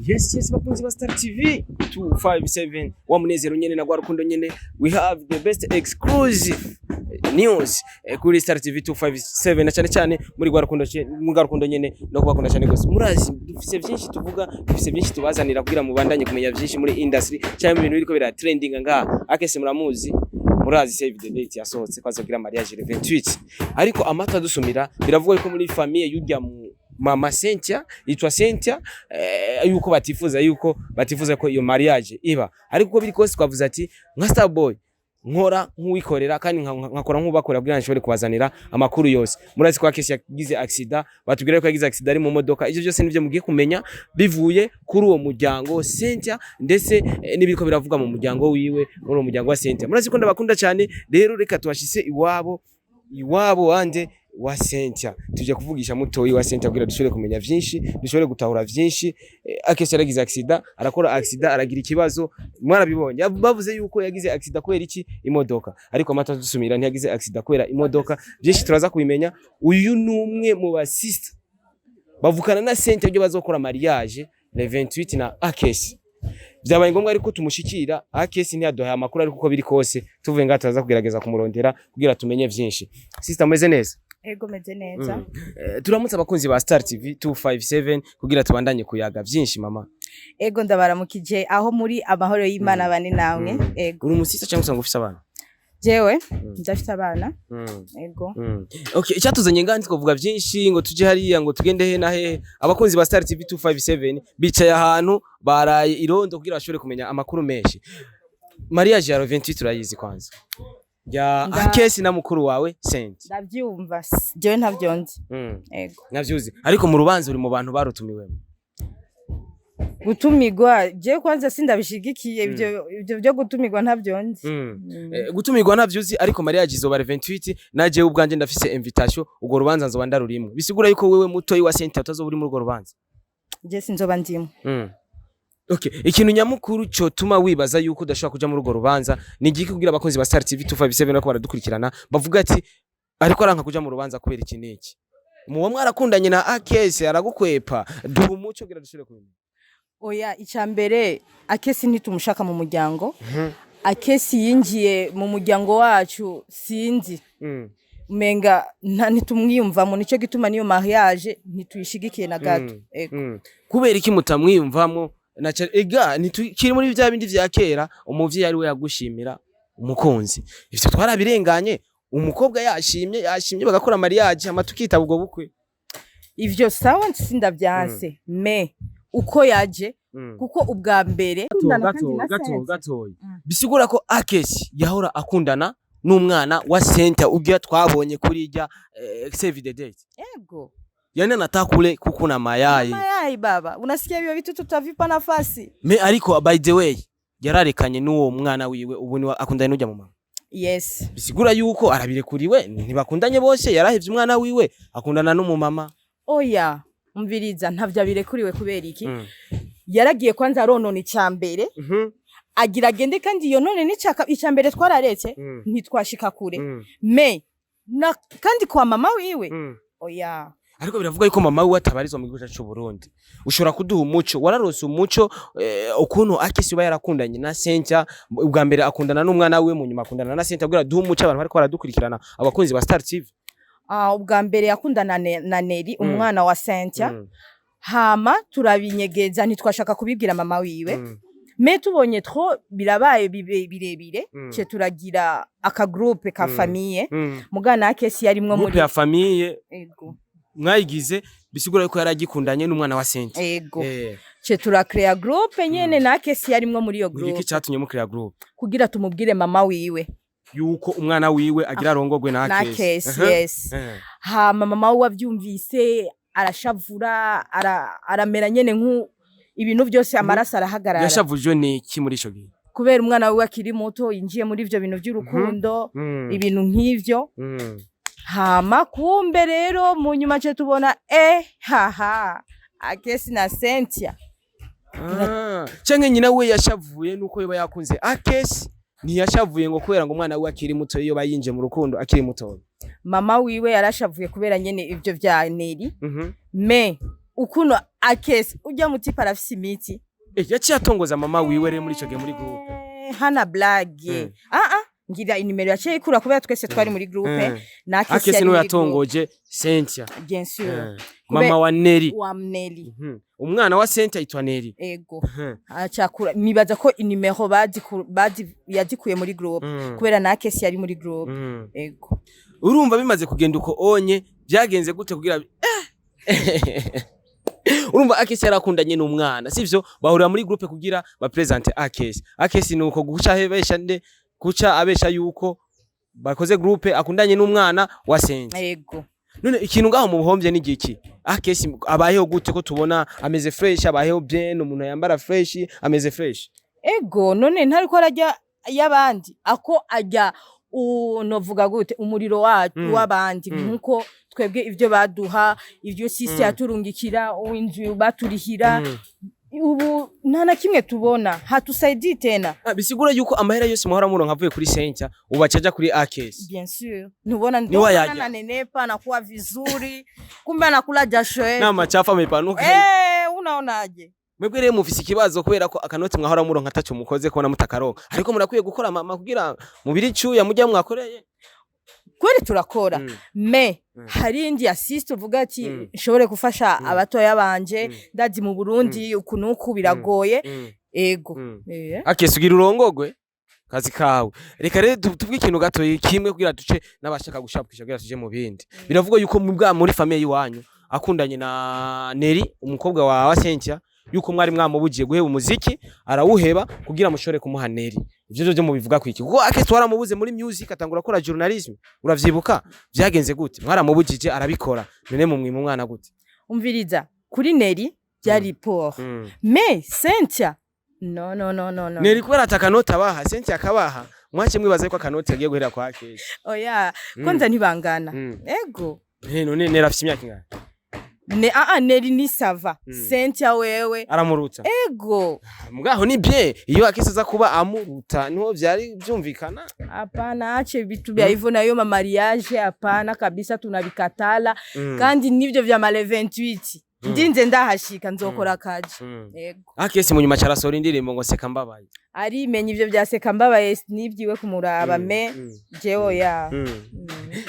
Yes, bakunzi ba Star TV 257, wa munezero nyene na gwa rukundo nyene, we have the best exclusive news kuri Star TV 257, na cyane cyane muri gwa rukundo, muri gwa rukundo nyene no kubakunda cyane gose. Murazi dufise byinshi tuvuga, dufise byinshi tubazanira kugira mubandanye kumenya byinshi muri industry cyangwa ibintu biriko bira trending ngaha. Akese muramuzi, murazi save the date yasohotse ko azogira mariage le 28, ariko amata dusumira biravuga ko muri famille yurya mu mama Cynthia, yitwa Cynthia, yuko batifuza ko iyo mariage iba. Ariko uko biri kose twavuze ati nka Starboy nkora nk'uwikorera kandi nkakora nk'ubakorera kugira ngo nshobore kubazanira amakuru yose. Murazi ko Akesi yagize accident, batubwira ko yagize accident ari mu modoka. Ivyo byose nivyo mugiye kumenya bivuye kuri uwo muryango Cynthia, ndetse n'ibiriko biravuga mu muryango wiwe, muri uwo muryango wa Cynthia. Murazi ko ndabakunda cyane. Rero reka tubashise iwabo wande wa Cynthia, tuje kuvugisha mutoyi wa Cynthia kugira dushobore kumenya vyinshi, dushobore gutahura vyinshi. Akesi yaragize accident, arakora accident, aragira ikibazo, mwarabibonye. Bavuze yuko yagize accident kubera iki? Imodoka. Ariko amata dusumira ntiyagize accident kubera imodoka. Byinshi turaza kubimenya. Uyu ni umwe mu ba sister bavukana na Cynthia byo bazokora mariage le 28 na Akesi. Byabaye ngombwa ariko tumushikira. Akesi ntiyaduhaye amakuru, ariko uko biri kose tuvuye ngaha turaza kugerageza kumurondera kugira tumenye vyinshi. Sister, meze neza? Ego, meze neza. Turamutse abakunzi ba Star TV 257 kugira tubandanye kuyaga vyinshi, mama. Ego, ndabaramukije aho muri, amahoro y'Imana bane namwe. Ego. Uri umusista cyangwa usanga ufise abana? Jewe ndafite abana. Ego. Okay, icyatuzanye ngaha ntitwavuga byinshi ngo tuje hariya ngo tugende he na hehe. Abakunzi ba Star TV 257 bicaye ahantu baraye irondo kugira bashobore kumenya amakuru menshi. Mariage ya 28 turayizi kwanza ya Akesi na mukuru wawe Saint? Ndavyumva, jewe ntavyo nzi. Ego. Navyuzi, ariko mu rubanza uri mu bantu barutumiwemo? Gutumirwa, jewe kwanza sindabishigikiye ivyo byo gutumirwa, ntavyo nzi. Gutumirwa ntavyuzi, ariko mariage izoba le 28, na jewe ubwanje ndafise invitation. Urwo rubanza nzoba ndarurimwo. Bisigura yuko wewe mutoyi wa Saint utazoba uri muri urwo rubanza? Je sinzoba ndimwo. Okay, ikintu nyamukuru cotuma wibaza yuko udashobora kuja muri urwo rubanza ni igiki, kugira abakozi ba Star TV 257 bariko baradukurikirana bavuga ati ariko aranka kuja mu rubanza kubera iki n'iki? Muba mwarakundanye na Akesi aragukwepa? Duha umuco kugira dushobore kubimenya. Oya, icya mbere Akesi ntitumushaka mu muryango. Akesi yinjiye mu muryango wacu, sinzi, umenga ntitumwiyumvamo, nico gituma niyo mariage ntituyishigikiye na gato. Ego. Kubera iki mutamwiyumvamo? Na ega ntitukiri muri vya bindi vya kera, umuvyeyi ari we yagushimira umukunzi. Ivyo twarabirenganye. Umukobwa yashimye, yashimye, bagakora mariage, hama tukitaba ubwo bukwe. Ivyo sawa, sindavyanse, mais uko yaje, kuko ubwa mbere Gato gato gatoyi. Bisigura ko Akesi yahora akundana n'umwana wa Center ujya twabonye kuri ijya save the date? Ego. Yani anatakule kuku na mayai. Mayai baba, unasikia hivyo vitu tutavipa nafasi? Mais ariko by the way yararekanye n'uwo mwana wiwe, ubu ni akundanye n'ujya mu mama? Yes. Bisigura yuko arabirekuriwe, ntibakundanye bose, yarahevye umwana wiwe akundana n'umumama. Oya, umviriza, ntavyo abirekuriwe. Kubera iki? Yaragiye kwanza aronona icya mbere, agira agende kandi iyo none n'icaka icya mbere twararetse, ntitwashika kure. Mais na kandi kwa mama wiwe, oya. Ariko biravuga yuko mama wiwe atabarizwa mu gihugu cyacu c'u Burundi. Ushobora kuduha umuco? Wararose umuco ukuntu Akesi uba yarakundanye na Cynthia ubwa mbere, akundana n'umwana wiwe, mu nyuma akundana na Cynthia, kugira duhe umuco abantu bariko baradukurikirana, abakunzi ba Star TV? Ah, ubwa mbere yakundana na Neri, umwana wa Cynthia, hama turabinyegeza, ntitwashaka kubibwira mama wiwe. Mais tubonye trop birabaye birebire, ce turagira aka groupe ka famille, mugana Akesi yarimwo Groupe muri ya famille? Ego. Mwayigize, bisigura yuko yaragikundanye n'umwana wa Cynthia? Ego. Ce turakrea groupe nyene, na Akesi yarimwo muri iyo Ni iki groupe. catumye mukrea groupe? Kugira tumubwire mama wiwe Yuko umwana wiwe agira arongogwe na na Akesi. Akesi, yes. Hama mama we avyumvise arashavura, aramera nyene nku ibintu byose, amaraso arahagarara. Yashavujwe n'iki muri ico gihe? Kubera umwana wiwe akiri muto yinjiye muri ivyo bintu vy'urukundo, ibintu nk'ivyo. Hama kumbe rero mu nyuma ce tubona haha, Akesi na Cynthia. Ah, canke nyina we yashavuye nuko yoba yakunze Akesi, ntiyashavuye ngo kubera ngo umwana we akiri muto yoba yinjiye mu rukundo akiri muto? Mama wiwe yarashavuye kubera nyene ivyo vya Neri, mais ukuntu Akesi ujya mutipe arafise imiti. Yaciye atongoza mama wiwe rero muri ico gihe muri groupe. Hana blague. Ah ah, ngira inimero yaciye ikura kubera twese twari muri groupe. Na Akesi Akesi yari niwe muri groupe. yatongoje Cynthia. Bien sûr. Mama wa Neri. Wa Neri. Umwana wa Cynthia yitwa Neri. Ego. Acakura, nibaza ko inimero bazi yazikuye muri groupe kubera na Akesi yari muri groupe. Ego. Urumva bimaze kugenda uko onye, byagenze gute kugira urumva Akesi yarakundanye n'umwana, sivyo? Bahurira muri groupe kugira bapresente Akesi. Akesi nuko guca abesha nde, guca abesha yuko bakoze groupe, akundanye n'umwana wa Cynthia. Ego. None ikintu ngaho mu buhombye ni giki? Akesi abayeho gute, ko tubona ameze fresh, abayeho bien, umuntu yambara fresh, ameze fresh? Ego, none ntariko arajya y'abandi, ako ajya novuga gute, umuriro wacu w'abandi, nkuko twebwe ivyo baduha, ivyo sisi yaturungikira, inzu baturihira, ubu nta na kimwe tubona, hatusaidii tena. Ah, bisigura yuko amahera yose muhora muronka avuye kuri Cynthia ubu acaja kuri Akesi. Bien sûr, ntubona Ni ndio wayajya. Nanenepa, anakuwa vizuri, kumbe anakula jasho yetu. N'amachafu amepanuka. Eh, unaonaje? Mwebwe rero mufise ikibazo kubera ko akanoti mwahora muronka ataco mukoze, kubona mutakaronka, ariko murakwiye gukora mama kugira mubiri icuya mujya mwakoreye. Kweli turakora, mais hari indi assist uvuga ati nshobore gufasha abatoya banje. Ndazi mu Burundi uku nuku biragoye. Ego. Akesi, ugira urongogwe kazi kawe. Reka rero tuvuge ikintu gatoyi kimwe kugira duce n'abashaka gushapukisha kugira tuje mu bindi. Biravugwa yuko mu bwa muri famille yiwanyu akundanye na Neri, umukobwa wa Cynthia, yuko mwari mwamubugiye guheba umuziki, arawuheba kugira mushobore kumuha Neri. Ivyo byo mubivuga kwiki? Kuko Akesi waramubuze muri music, atangura gukora journalism, uravyibuka? Vyagenze gute? Mwaramubujije arabikora, none mumwima umwana gute? Umviriza, kuri Neri byari pour, mais Cynthia, no no no no no. Neri kubera atakanota abaha, Cynthia akabaha, mwace mwibaza yuko akanoti kagiye guhera kwa Akesi. Oya, kwanza ntibangana. Ego. None Neri afise imyaka ingana? Ne ah ah, Neri ni ça va. Cynthia wewe Aramuruta. Ego. Mugaho ni bien, iyo Akesi aza kuba amuruta niho vyari vyumvikana. Hapana, ache vitu vya hivyo nayo ma mariage, hapana kabisa, tunavikatala. Kandi nivyo vya male 28, ndinze ndahashika nzokora kaje. Ego. Akesi mu nyuma carasohora indirimbo ngo "Seka mbabaye". Arimenya ivyo vya "Seka mbabaye" nivyiwe kumuraba, mais jewe ya.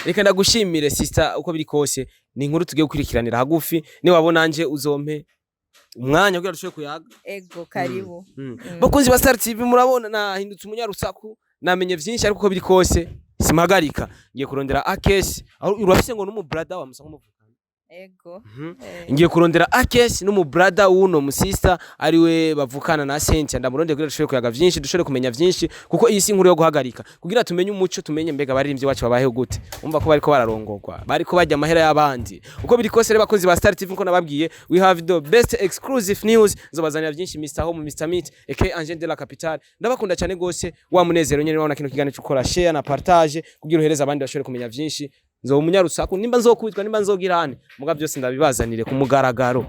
Reka ndagushimire sister, uko biri kose ni inkuru tugiye gukurikiranira hagufi. Niwabona nje uzompe umwanya kugira dushobore kuyaga. Ego, karibu. Bakunzi ba Star TV, murabona nahindutse umunyarusaku, namenye vyinshi, ariko uko biri kose simpagarika, ngiye kurondera Akesi. Aho urafise ngo n'umu brother wa musa nk'umuvukana? Ego. Ngiye kurondera Akesi n'umu brother w'uno musista ariwe bavukana na Cynthia, ndamurondera kugira dushobore kuyaga vyinshi, dushobore kumenya vyinshi, kuko iyi si inkuru yo guhagarika, kugira tumenye umuco, tumenye mbega abaririmbyi bacu babayeho gute. Umva ko bariko bararongorwa, bariko barya amahera y'abandi. Uko biri kose rero, bakunzi ba Star TV, nko nababwiye, we have the best exclusive news. Nzobazanira vyinshi. Mr Home, Mr Meat aka Angel de la Capitale, ndabakunda cyane gose. Wa munezero nyene wabona kino kiganiro, ukora share na partage kugira uhereze abandi bashobore kumenya vyinshi. Nzoba umunyarusaku, nimba nzokubitwa, nimba nzogira hane, muga byose ndabibazanire ku mugaragaro.